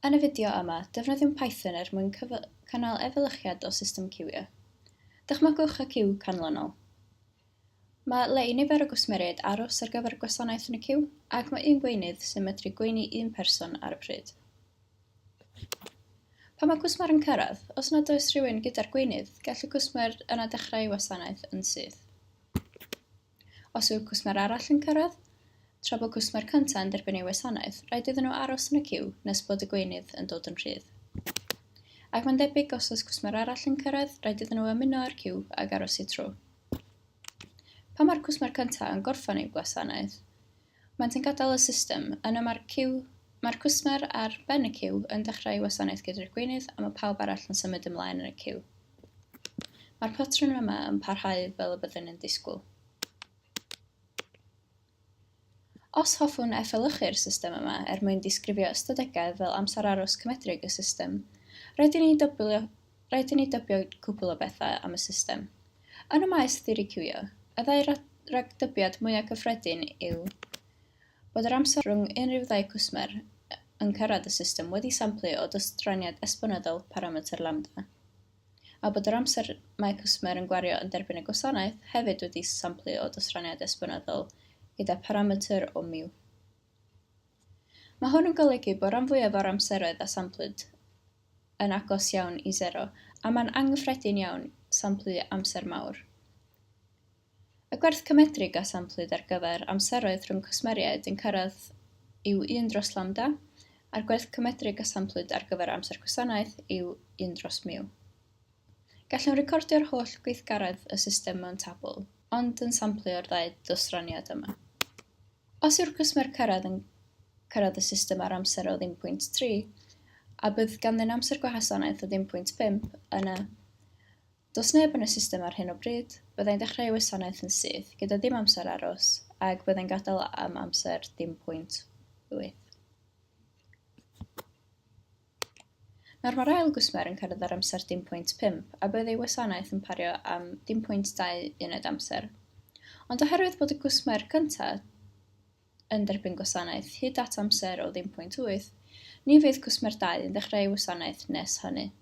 Yn y fideo yma, defnyddiwn Python er mwyn cynnal efelychiad o system ciwio. Dychmygwch y ciw canlynol. Mae le i nifer o gwsmeriaid aros ar gyfer gwasanaeth yn y ciw, ac mae un gweinydd sy'n medru gweini un person ar y pryd. Pan mae cwsmer yn cyrraedd, os nad oes rhywun gyda'r gweinydd, gall y cwsmer yna dechrau ei wasanaeth yn syth. Os yw'r cwsmer arall yn cyrraedd, tra bod cwsmer cyntaf yn derbyn ei wasanaeth, rhaid iddyn nhw aros yn y ciw nes bod y gweinydd yn dod yn rhydd. Ac mae'n debyg os oes cwsmer arall yn cyrraedd, rhaid iddyn nhw ymuno â'r ciw ac aros eu tro. Pan mae'r cwsmer cyntaf yn gorffen ei gwasanaeth, maent yn gadael y system, yna mae'r ciw Mae'r cwsmer ar ben y ciw yn dechrau ei wasanaeth gyda'r gweinydd a mae pawb arall yn symud ymlaen yn y ciw. Mae'r patrwm yma yn parhau fel y byddwn yn disgwyl. Os hoffwn efelychu'r system yma er mwyn disgrifio ystadegau fel amser aros cymedrig y system, rhaid i ni dybio, rhaid i ni dybio cwpl o bethau am y system. Yn y maes theori ciwio, y ddau ragdybiad mwyaf cyffredin yw bod yr amser rhwng unrhyw ddau cwsmer yn cyrraedd y system wedi samplu o dosraniad esbonyddol parametr lambda, a bod yr amser mae cwsmer yn gwario yn derbyn y gwasanaeth hefyd wedi samplu o dosraniad esbonyddol gyda parametr o mu. Mae hwn yn golygu bod rhan fwyaf o'r amseroedd a samplwyd yn agos iawn i sero, a mae'n anghyffredin iawn samplu amser mawr. Y gwerth cymedrig a samplwyd ar gyfer amseroedd rhwng cwsmeriaid yn cyrraedd yw 1 dros lambda, a'r gwerth cymedrig a samplwyd ar gyfer amser gwasanaeth yw 1 dros mu. Gallwn recordio'r holl gweithgaredd y system mewn tabl, ond yn samplu o'r ddau dosraniad yma. Os yw'r cwsmer cyrraedd yn cyrraedd y system ar amser o 0.3, a bydd ganddyn amser gwasanaeth o 0.5, yna Does neb yn y system ar hyn o bryd, byddai'n dechrau ei wasanaeth yn syth, gyda dim amser aros, ac byddai'n gadael am amser dim pwynt 8. Nawr mae'r ail gwsmer yn cyrraedd ar amser dim pwynt 5, a bydd ei wasanaeth yn pario am dim pwynt 2 uned amser. Ond oherwydd bod y cwsmer cyntaf yn derbyn gwasanaeth hyd at amser o ddim pwynt 8, ni fydd cwsmer 2 yn dechrau ei wasanaeth nes hynny.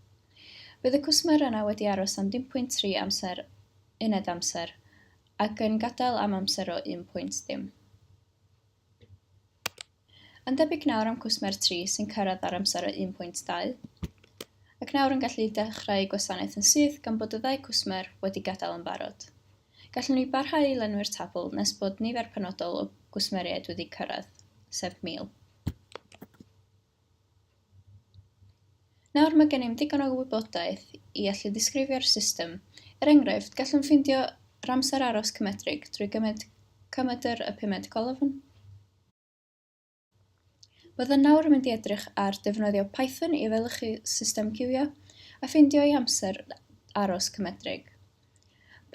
Bydd y cwsmer yna wedi aros am dim pwynt 3 amser uned amser ac yn gadael am amser o 1 pwynt ddim. Yn debyg nawr am cwsmer 3 sy'n cyrraedd ar amser o 1.2, ac nawr yn gallu dechrau ei gwasanaeth yn syth gan bod y ddau cwsmer wedi gadael yn barod. Gallwn ni barhau i lenwi'r tabl nes bod nifer penodol o gwsmeriaid wedi cyrraedd, sef 1,000. Nawr mae gennym ddigon o wybodaeth i allu ddisgrifio'r system. Er enghraifft, gallwn ffeindio'r amser aros cymedrig drwy gymryd cymedr y pumed colofn. Byddwn nawr yn mynd i edrych ar defnyddio Python i efelychu system ciwio a ffeindio ei amser aros cymedrig.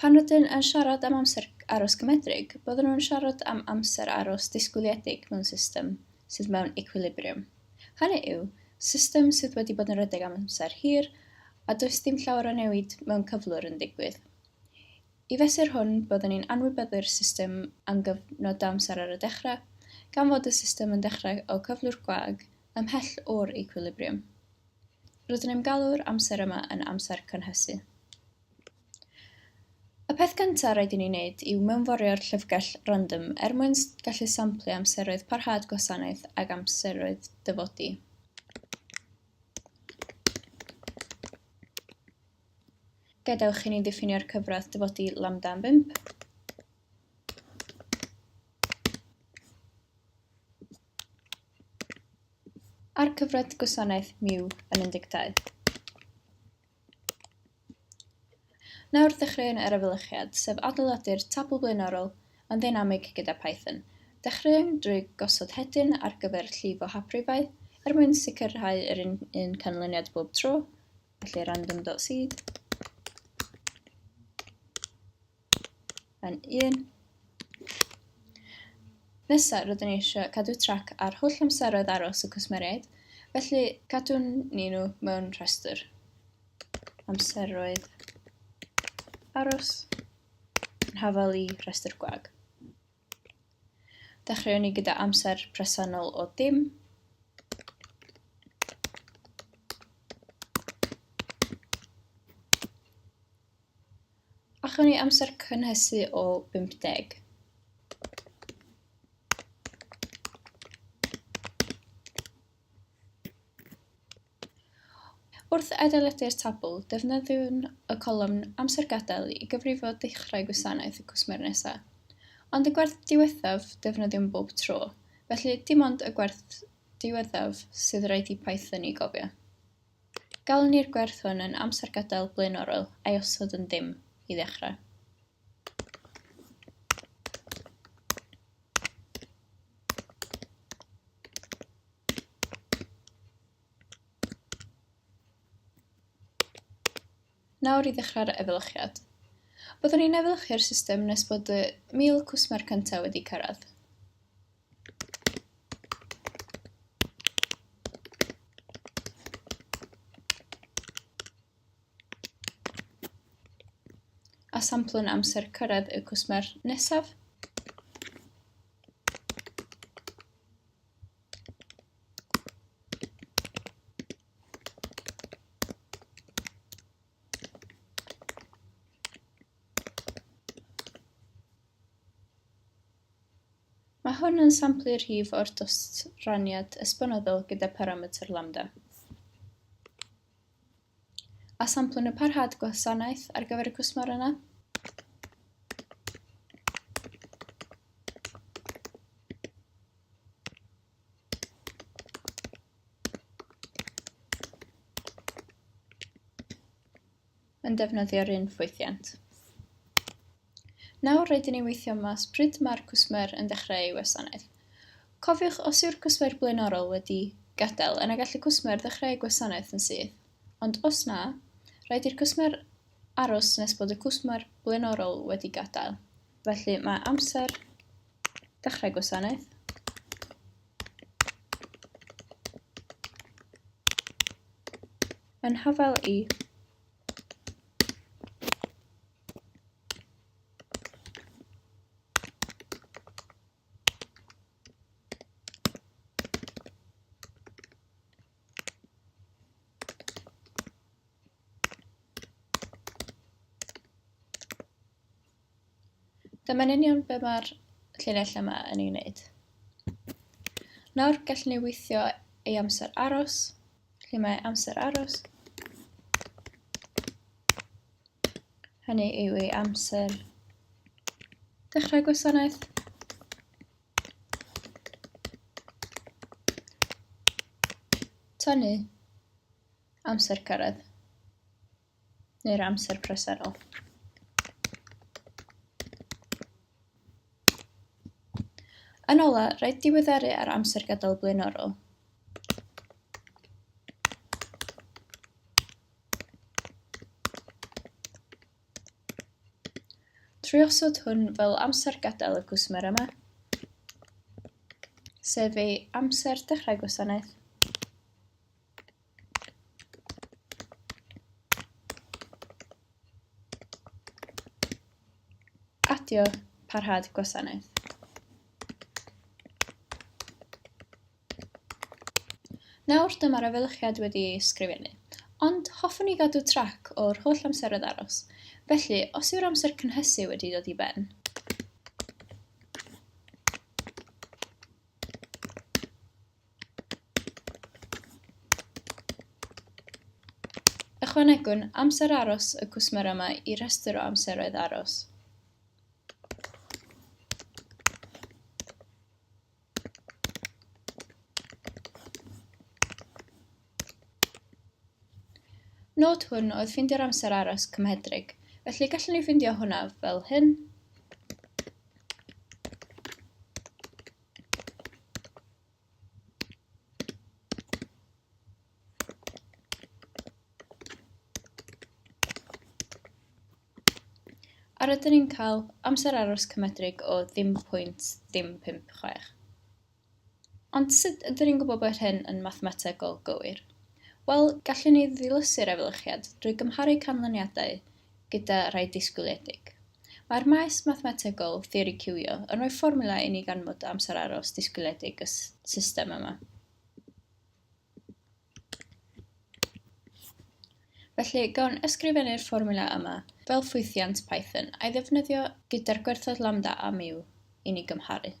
Pan rydyn yn siarad am amser aros cymedrig, byddwn yn siarad am amser aros disgwyliedig mewn system sydd mewn equilibrium. Hynny yw, system sydd wedi bod yn rhedeg am amser hir a does dim llawer o newid mewn cyflwr yn digwydd. I fesur hwn, byddwn ni'n anwybyddu'r system am gyfnod amser ar y dechrau, gan fod y system yn dechrau o cyflwr gwag, ymhell o'r equilibrium. Rydyn ni'n galw'r amser yma yn amser cynhesu. Y peth cyntaf rhaid i ni wneud yw mewnforio'r llyfrgell random er mwyn gallu samplu amseroedd parhad gwasanaeth ac amseroedd dyfodi. Gadewch i ni ddiffinio'r cyfradd dyfodi lambda am 5. A'r cyfradd gwasanaeth mu yn 12. Nawr ddechreuwn yr efelychiad, sef adeiladu'r tabl blaenorol yn ddeinamig gyda Python. Dechreuwn drwy gosod hedyn ar gyfer llif o haprifau, er mwyn sicrhau yr un, un canlyniad bob tro, Felly random.seed yn 1. Nesaf, rydyn ni eisiau cadw trac ar holl amseroedd aros y cwsmeriaid, felly cadwn ni nhw mewn rhestr. Amseroedd aros yn hafal i rhestr gwag. Dechreuwn ni gyda amser presennol o dim. chawn ni amser cynhesu o 50. Wrth adeiladu'r tabl, defnyddiwn y colofn amser gadael i gyfrifo dechrau gwasanaeth y cwsmer nesaf. Ond y gwerth diwethaf defnyddiwn bob tro, felly dim ond y gwerth diweddaf sydd rhaid i Python ei gofio. Galwn ni'r gwerth hwn yn amser gadael blaenorol a'i osod yn ddim i ddechrau. Nawr i ddechrau'r efelychiad. Byddwn ni'n efelychu'r system nes bod y 1,000 cwsmer cyntaf wedi cyrraedd. A samplwn amser cyrraedd y cwsmer nesaf. Mae hwn yn samplu rhif o'r dosraniad esbonyddol gyda parametr lambda. A samplwn y parhad gwasanaeth ar gyfer y cwsmer yna. Yn defnyddio'r un ffwythiant. Nawr rhaid i ni weithio mas pryd mae'r cwsmer yn dechrau ei wasanaeth. Cofiwch, os yw'r cwsmer blaenorol wedi gadael, yna gall y cwsmer ddechrau ei gwasanaeth yn syth. Ond os na, rhaid i'r cwsmer aros nes bod y cwsmer blaenorol wedi gadael. Felly mae amser dechrau gwasanaeth yn hafal i Dyma'n union be mae'r llinell yma yn ei wneud. Nawr gallwn ni weithio ei amser aros, lle mae amser aros. Hynny yw ei amser dechrau gwasanaeth. Tynnu amser cyrraedd, neu'r amser presennol. Yn ola, rhaid diweddaru ar amser gadael blaenorol. Trwy osod hwn fel amser gadael y cwsmer yma, sef ei amser dechrau gwasanaeth, adio parhad gwasanaeth. Nawr dyma'r efelychiad wedi ei ysgrifennu. Ond hoffwn i gadw trac o'r holl amseroedd aros. Felly, os yw'r amser cynhesu wedi dod i ben, Ychwanegwn amser aros y cwsmer yma i rhestr o amseroedd aros. Nod hwn oedd ffeindio'r amser aros cymhedrig, felly gallwn ni ffeindio hwnna fel hyn. A rydyn ni'n cael amser aros cymedrig o ddim pwynt dim 56. Ond sut ydyn ni'n gwybod bod hyn yn mathemategol gywir? Wel, gallwn ni ddilysu'r efelychiad drwy gymharu canlyniadau gyda rhai disgwyliedig. Mae'r maes mathemategol theori ciwio yn rhoi fformiwla i ni ganfod amser aros disgwyliedig y system yma. Felly, gawn ysgrifennu'r fformiwla yma fel ffwythiant Python a'i ddefnyddio gyda'r gwerthoedd lambda a mu i ni gymharu.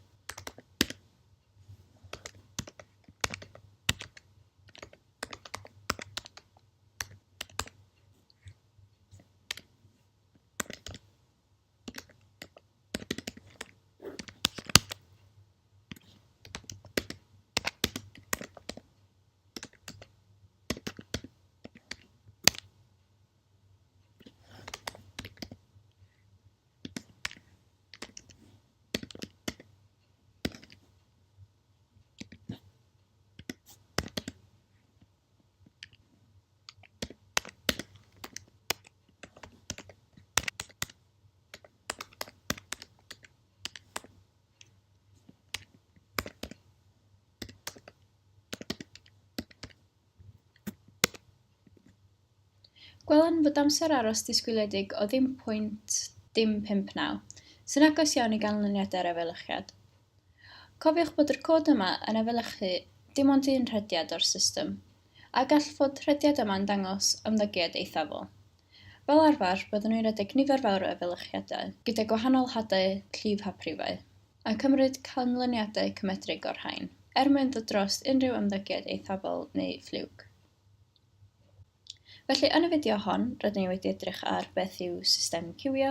Gwelwn fod amser aros disgwyliedig o ddim pwynt dim 59, sy'n agos iawn i ganlyniadau'r efelychiad. Cofiwch bod yr cod yma yn efelychu dim ond un rhediad o'r system, a gall fod rhediad yma'n dangos ymddygiad eithafol. Fel arfer, byddwn ni'n rhedeg nifer fawr o efelychiadau, gyda gwahanol hadau llif haprifau, a cymryd canlyniadau cymedrig o'r rhain, er mwyn ddod dros unrhyw ymddygiad eithafol neu ffliwc. Felly, yn y fideo hon, rydyn ni wedi edrych ar beth yw system ciwio.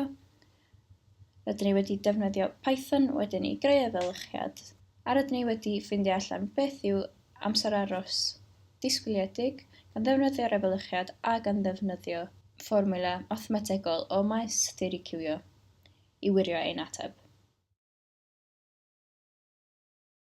Rydyn ni wedi defnyddio Python wedyn i greu efelychiad, a rydyn ni wedi ffeindio allan beth yw amser aros disgwyliedig gan ddefnyddio'r efelychiad a gan ddefnyddio fformiwla mathemategol o maes theori ciwio i wirio ein ateb.